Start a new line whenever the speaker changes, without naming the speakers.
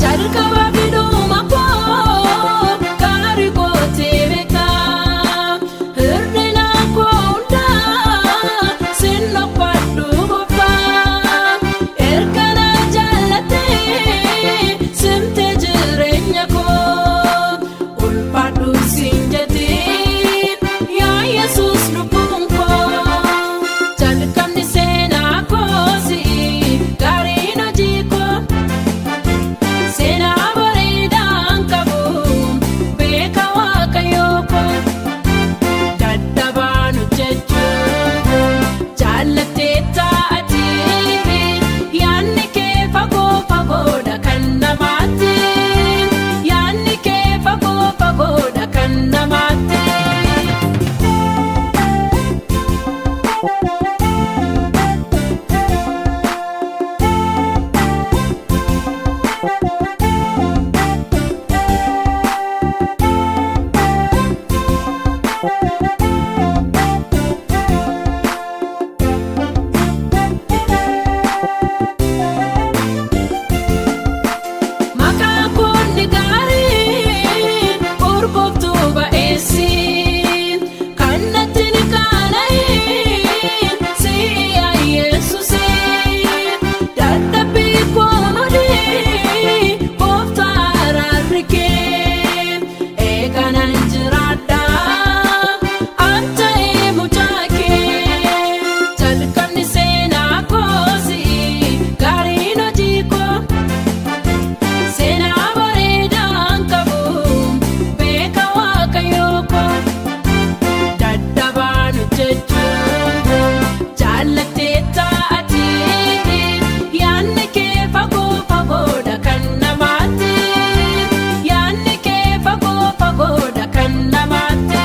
Jalqaba fiduma koo gaarii gootee beekaa hir'ina koo hundaa sinna kwadhu gooftaa erga na jaallatee simtee jireenya koo ulfaadhu siin jettiin yaa Yesuus lubbuun koo jalqabni seenaa koosi gaariin hojii koo. Seenaa bareedaan qabu beeka waaqayyoo koo dadhabaan hojjechuu jaallattee taa'ati yaadni kee fagoo fagoodha kan namaatti yaadni kee fagoo fagoodha kan namaatti. Maqaan kun gaarii urgooftuu ba'eessi kan natti ni qaana'in si'a Yesuusi dadhabbii koon olii gooftaa araarri kee eeganan jiraadha an ta'ee mucaa kee jalqabni seenaa koosi gaariin hojii koo. Seenaa bareedaan qabu beeka waaqayyoo koo dadhabaan hojjechuu jaallattee taa'ati yaadni kee fagoo fagoodha kan namaatti yaadni kee fagoo fagoodha kan namaatti.